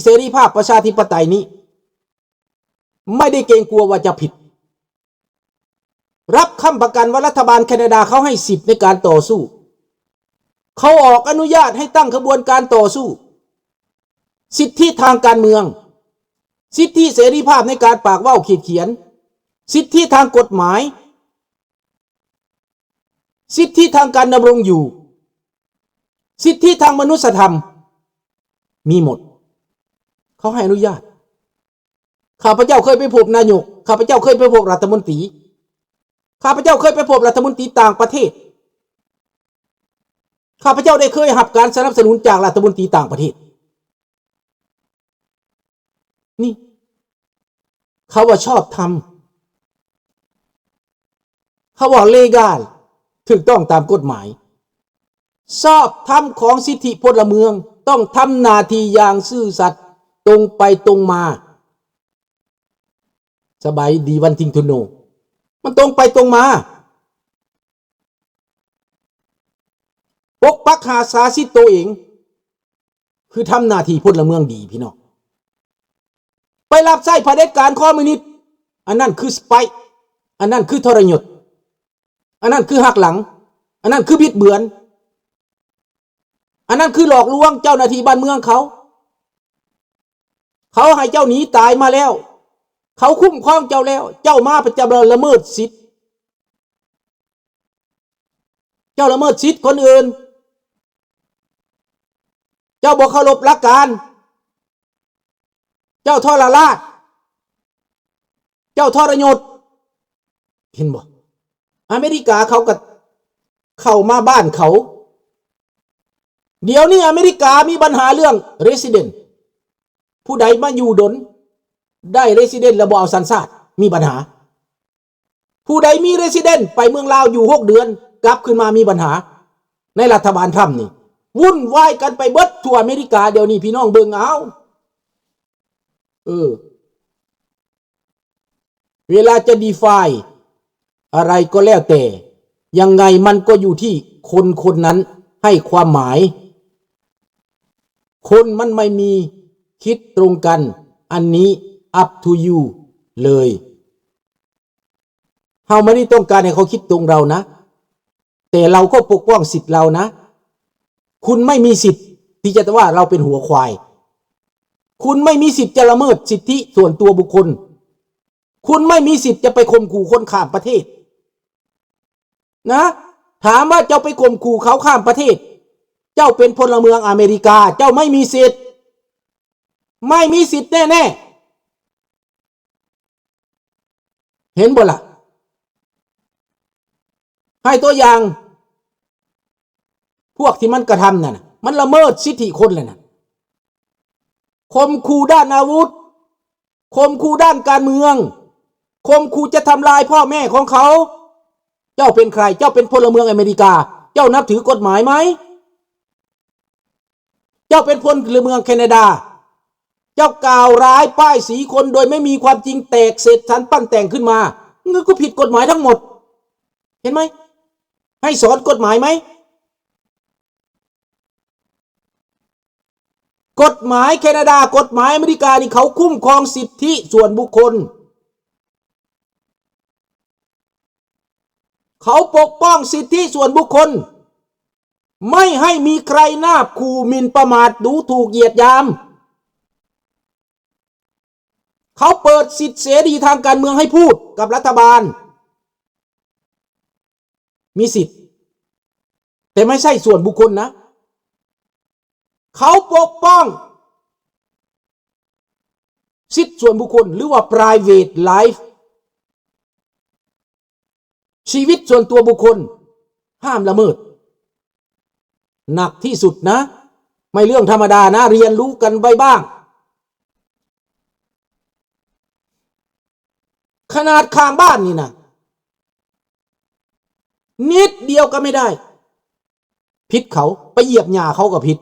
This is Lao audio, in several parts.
ສລີພາບປະຊາທິປະໄຕນີ້ ໄມ່ໄດ້ເກງກົວວ່າຈະຜິດ. ຮັບຄ້ຳປະກັນວ່າລັດຖະບານແຄນາດາເຂົາໃຫ້ສິດໃນການຕໍ່ສູ້. ເຂົາອອກອະນຸຍາດໃຫ້ຕັ້ງຂະບວນການຕໍ່ສູ້. ສິດທິທາງການເມືອງ, ສິດທິເສລີພາບໃນການປາກເວົ້າຂີດຂຽນ, ສິດທິທາງກົດໝາຍ, ສິດທິທາງການດຳລົງຢູ່, ສິດທິທາງມະນຸດສະທຳ ມີໝົດ. ເຂົາໃຫ້ອະນຸຍາດ. ຂ້າພະເຈົ້າເຄີຍໄປພົບນາຍົກ, ຂ້າພະເຈົ້າເຄີຍໄປພົບລັດຖະມົນຕີ, ຂ້າພະເຈົ້າເຄີຍໄປພົບລັດຖະມົນຕີຕ່າງປະເທດ, ຂ້າພະເຈົ້າໄດ້ເຄີຍຮັບການສະໜັບສະໜູນຈາກລັດຖະມົນຕີຕ່າງປະເທດ. ນີ້ ເຂົາວ່າຊອບທຳ, ເຂົາວ່າເລການ ຖືກຕ້ອງຕາມກົດໝາຍ. ຊອບທຳຂອງສິດທິພົນລະເມືອງ ຕ້ອງທຳໜ້າທີ່ຢ່າງຊື່ສັດ, ຕົງໄປຕົງມາ. ສະບາຍດີ ວັນທິງ ທູໂນ ມັນຕົງໄປຕົງມາ. ປົກປັກຮັກສາສິດໂຕເອງ ຄືທຳໜ້າທີ່ພົນລະເມືອງດີພີ່ນ້ອງ. ໄປຮັບໃຊ້ຜະເດັດການຄອມມິວນິດ ອັນນັ້ນຄືສະປາຍ, ອັນນັ້ນຄືທໍລະຍົດ, ອັນນັ້ນຄືຫັກຫຼັງ, ອັນນັ້ນຄືບິດເບືອນ, ອັນນັ້ນຄືຫຼອກລວງເຈົ້າໜ້າທີ່ບ້ານເມືອງເຂົາ. ເຂົາໃຫ້ເຈົ້າໜີຕາຍມາແລ້ວ, ເຂົາຄຸ້ມຄອງເຈົ້າແລ້ວ, ເຈົ້າມາເພື່ອຈະລະເມີດສິດ. ເຈົ້າລະເມີດສິດຄົນອື່ນ, ເຈົ້າບໍ່ເຄົາລົບຫຼັກການ, ເຈົ້າທໍລະລາດ, ເຈົ້າທໍລະຍົດ. ເຫັນບໍ່? ອາເມລິກາເຂົາກໍເຂົ້າມາບ້ານເຂົາ. ດຽວນີ້ອາເມລິກາມີບັນຫາເລື່ອງເຣຊິເດັນ, ຜູ້ໃດມາຢູ່ດົນ ໄດ້ເຣຊິເດັນແລ້ວບໍ່ເອົາສັນຊາດ ມີບັນຫາ. ຜູ້ໃດມີເຣຊິເດັນໄປເມືອງລາວຢູ່ຫົກເດືອນ ກັບຄືນມາມີບັນຫາ. ໃນລັດຖະບານທຣຳນີ້ວຸ້ນວາຍກັນໄປເບິດທົ່ວອາເມລິກາດຽວນີ້, ພີ່ນ້ອງເບິ່ງເອົາ. ເອີ ເວລາຈະດີຟາຍອະໄລກໍແລ້ວແຕ່ ຍັງໄງມັນກໍຢູ່ທີ່ຄົນຄົນນັ້ນໃຫ້ຄວາມໝາຍ. ຄົນມັນໄມ່ມີຄິດຕົງກັນ, ອັນນີ້ up to you ເລີຍ. ເຮົາບໍ່ໄດ້ຕ້ອງການໃຫ້ເຂົາຄິດຕົງເຮົານະ, ແຕ່ເຮົາກໍປົກປ້ອງສິດເຮົານະ. ຄຸນໄມ່ມີສິດທີ່ຈະວ່າເຮົາເປັນຫົວຄວາຍ. ຄຸນໄມ່ມີສິດຈະລະເມີດສິດທິສ່ວນຕົວບຸກຄົນ. ຄຸນໄມ່ມີສິດຈະໄປຂົ່ມຂູ່ຄົນຂ້າມປະເທດນະ. ຖາມວ່າເຈົ້າໄປຂົ່ມຂູ່ເຂົາຂ້າມປະເທດ, ເຈົ້າເປັນພົນລະເມືອງອາເມລິກາ, ເຈົ້າໄມ່ມີສິດ, ໄມ່ມີສິດແນ່ໆ. ເຫັນບໍ່ລະ? ໃຫ້ຕົວຢ່າງ ພວກທີ່ມັນກະທຳນັ້ນນະ ມັນລະເມີດສິດທິຄົນແລ້ວນະ. ຂົ່ມຂູ່ດ້ານອາວຸດ, ຂົ່ມຂູ່ດ້ານການເມືອງ, ຂົ່ມຂູ່ຈະທຳລາຍພໍ່ແມ່ຂອງເຂົາ. ເຈົ້າເປັນໃຄ? ເຈົ້າເປັນພົນລະເມືອງອາເມລິກາ, ເຈົ້ານັບຖືກົດໝາຍໄໝ? ເຈົ້າເປັນພົນລະເມືອງແຄນາດາ, ເຈົ້າກ່າວຮ້າຍປ້າຍສີຄົນໂດຍໄມ່ມີຄວາມຈິງ, ແຕກເສດສັນປັ້ນແຕ່ງຂຶ້ນມາ, ນັ້ນກໍຜິດກົດໝາຍທັງໝົດ. ເຫັນໄໝ? ໃຫ້ສອນກົດໝາຍໄໝ? ກົດໝາຍແຄນາດາ, ກົດໝາຍອາເມລິການີ້ ເຂົາຄຸ້ມຄອງສິດທິສ່ວນບຸກຄົນ. ເຂົາປົກປ້ອງສິດທິສ່ວນບຸກຄົນ, ໄມ່ໃຫ້ມີໃຄນາບຂູ່, ໝິ່ນປະໝາດ, ດູຖູກ, ຢຽດຫຍາມ. ເຂົາເປີດສິດເສລີທາງການເມືອງໃຫ້ພູດກັບລັດຖະບານ, ມີສິດ, ແຕ່ໄມ່ໃຊ່ສ່ວນບຸກຄົນນະ. ເຂົາປົກປ້ອງ ສິດສ່ວນບຸກຄົນ ຫຼືວ່າ private life, ຊີວິດສ່ວນຕົວບຸກຄົນ ຫ້າມລະເມີດ. ໜັກທີ່ສຸດນະ, ໄມ່ເລື່ອງທຳມະດານະ, ຮຽນຮູ້ກັນໄວ້ບ້າງ. ຂະໜາດຂ້າງບ້ານນີ້ນະ, ນິດດຽວກໍໄມ່ໄດ້. ຜິດເຂົາ, ໄປຢຽບຫຍ້າເຂົາກໍຜິດ.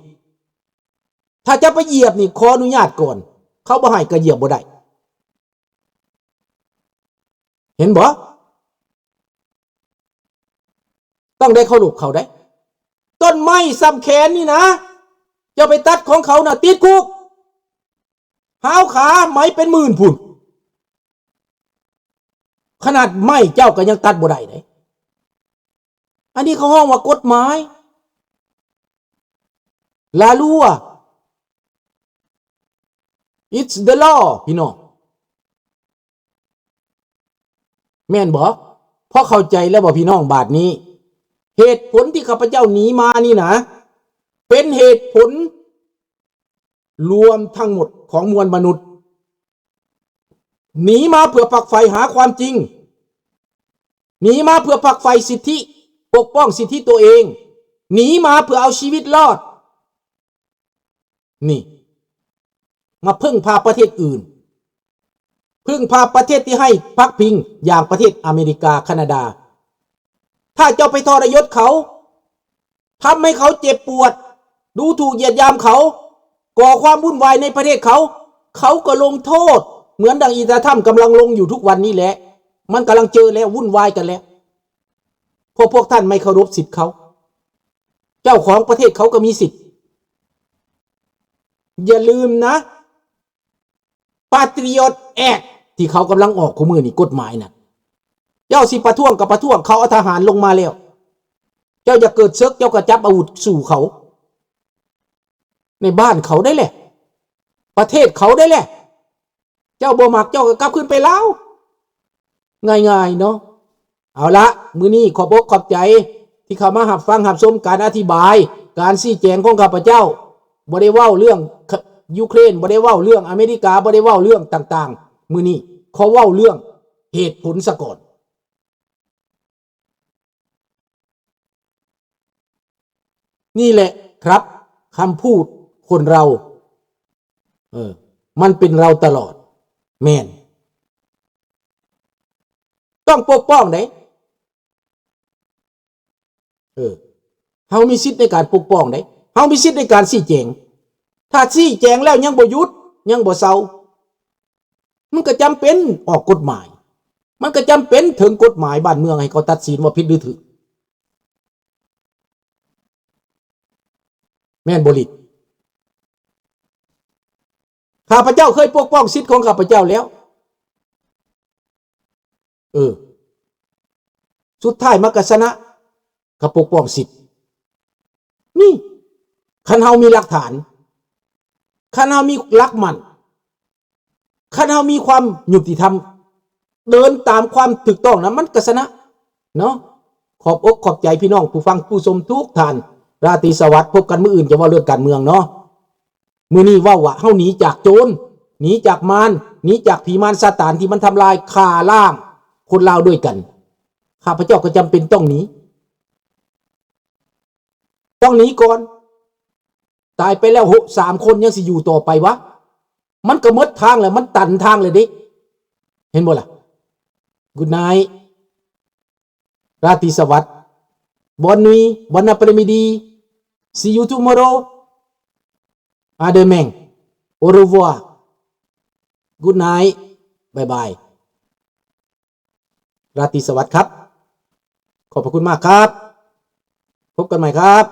ຖ້າຈະໄປຢຽບນີ້ ຂໍອະນຸຍາດກ່ອນ, ເຂົາບໍ່ໃຫ້ກໍຢຽບບໍ່ໄດ້. ເຫັນບໍ່? ຕ້ອງໄດ້ເຄົາລົບເຂົາໄດ໋. ຕົ້ນໄມ້ສ່ຳແຂນນີ້ນະ, ເຈົ້າໄປຕັດຂອງເຂົານະ, ຕິດຄຸກ. ຮ້າວຂາໄມ້ເປັນໝື່ນພຸ້ນ. ຂະໜາດໄມ້ເຈົ້າກໍຍັງຕັດບໍ່ໄດ້ເດ້. ອັນນີ້ເຂົາຮ້ອງວ່າກົດໝາຍ ລາລົວ it's the law ພີ່ນ້ອງ ແມ່ນບໍ່? ພໍເຂົ້າໃຈແລ້ວບໍ່ພີ່ນ້ອງ? ບາດນີ້ ເຫດຜົນທີ່ຂ້າພະເຈົ້າໜີມານີ້ນະ ເປັນເຫດຜົນລວມທັງໝົດຂອງມວນມະນຸດ. ໜີມາເພື່ອຝັກໃຝ່ຫາຄວາມຈິງ, ໜີມາເພື່ອຝັກໃຝ່ສິດທິ, ປົກປ້ອງສິດທິຕົວເອງ, ໜີມາເພື່ອເອົາຊີວິດລອດ. ນີ້ ມາເພິ່ງພາປະເທດອື່ນ, ເພິ່ງພາປະເທດທີ່ໃຫ້ພັກພິງ ຢ່າງປະເທດອາເມລິກາ, ຄານາດາ. ຖ້າເຈົ້າໄປທໍລະຍົດເຂົາ, ທຳໃຫ້ເຂົາເຈັບປວດ, ດູຖູກຢຽດຫຍາມເຂົາ, ກໍ່ຄວາມວຸ່ນວາຍໃນປະເທດເຂົາ, ເຂົາກໍລົງໂທດ ເໝືອນດັ່ງອີຕາທຳກຳລັງລົງຢູ່ທຸກວັນນີ້ແຫຼະ. ມັນກຳລັງເຈີແລ້ວ, ວຸ່ນວາຍກັນແລ້ວ, ເພາະພວກທ່ານໄມ່ເຄົາລົບສິດເຂົາ. ເຈົ້າຂອງປະເທດເຂົາກໍມີສິດ. ຢ່າລືມນະ, Patriot Act ທີ່ເຂົາກຳລັງອອກຄູ່ມື້ນີ້, ກົດໝາຍນັ້ນ, ເຈົ້າຊິປະທ້ວງກໍປະທ້ວງ, ເຂົາເອົາທະຫານລົງມາແລ້ວ. ເຈົ້າຢາກເກີດເສິກ, ເຈົ້າກໍຈັບອາວຸດສູ້ເຂົາ. ໃນບ້ານເຂົາໄດ້ແຫຼະ, ປະເທດເຂົາໄດ້ແຫຼະ. ເຈົ້າບໍ່ມັກ, ເຈົ້າກໍກັບຄືນໄປລາວ. ງ່າຍໆເນາະ. ເອົາລະ, ມື້ນີ້ຂອບອົກຂອບໃຈທີ່ເຂົ້າມາຮັບຟັງຮັບຊົມການອະທິບາຍ, ການຊີ້ແຈງຂອງຂ້າພະເຈົ້າ. ບໍ່ໄດ້ເວົ້າເລື່ອງ Ukraine, ບໍ່ໄດ້ເວົ້າເລື່ອງອາເມລິກາ, ບໍ່ໄດ້ເວົ້າເລື່ອງຕ່າງໆ. ມື້ນີ້ຂໍເວົ້າເລື່ອງເຫດຜົນສາກ່ອນ. ນີ້ແຫຼະຄັບ ຄຳພູດຄົນເຮົາ, ເອີ ມັນເປັນເຮົາຕະຫຼອດ. ແມ່ນ, ຕ້ອງປົກປ້ອງເດ້. ເອີ ເຮົາມີສິດໃນການປົກປ້ອງເດ້, ເຮົາມີສິດໃນການຊີ້ແຈງ. ຖ້າຊີ້ແຈງແລ້ວຍັງບໍ່ຢຸດ, ຍັງບໍ່ເຊົາ, ມັນກໍຈຳເປັນອອກກົດໝາຍ, ມັນກໍຈຳເປັນເຖິງກົດໝາຍບ້ານເມືອງໃຫ້ເຂົາຕັດສິນວ່າຜິດຫຼືຖືກ. ແມ່ນບໍ່ລິດ? ຂ້າພະເຈົ້າເຄີຍປົກປ້ອງສິດຂອງຂ້າພະເຈົ້າແລ້ວ. ເອີ ສຸດທ້າຍມັນກໍຊະນະ, ກໍປົກປ້ອງສິດ. ນີ້ ຄັນເຮົາມີຫຼັກຖານ, ຄັນເຮົາມີຫຼັກໝັ້ນ, ຄັນເຮົາມີຄວາມຍຸຕິທຳ, ເດີນຕາມຄວາມຖືກຕ້ອງນະ, ມັນກໍຊະນະເນາະ. ຂອບອົກຂອບໃຈພີ່ນ້ອງຜູ້ຟັງຜູ້ຊົມທຸກທ່ານ. ລາຕີສະຫວັດ, ພົບກັນມື້ອື່ນຈະເວົ້າເລື່ອງການເມືອງເນາະ. ມື້ນີ້ເວົ້າວ່າເຮົາໜີຈາກໂຈນ, ໜີຈາກມານ, ໜີຈາກຜີມານຊາຕານທີ່ມັນທຳລາຍຂ້າລ້າງຄົນລາວດ້ວຍກັນ. ຂ້າພະເຈົ້າກໍຈຳເປັນຕ້ອງໜີ, ຕ້ອງໜີກ່ອນ. ຕາຍໄປແລ້ວ ສາມຄົນຍັງຊິຢູ່ຕໍ່ໄປວະ? ມັນກໍໝົດທາງແລ້ວ, ມັນຕັນທາງແລ້ວເດ້. ເຫັນບໍ່ລະ? Good night. ລາຕີສະຫວັດ, Bonne nuit, bon après-midi, see you tomorrow, à demain, au revoir, good night, bye bye. ລາຕີສະຫວັດຄັບ. ຂອບພະຄຸນມາກຄັບ. ພົບກັນໃໝ່ຄັບ.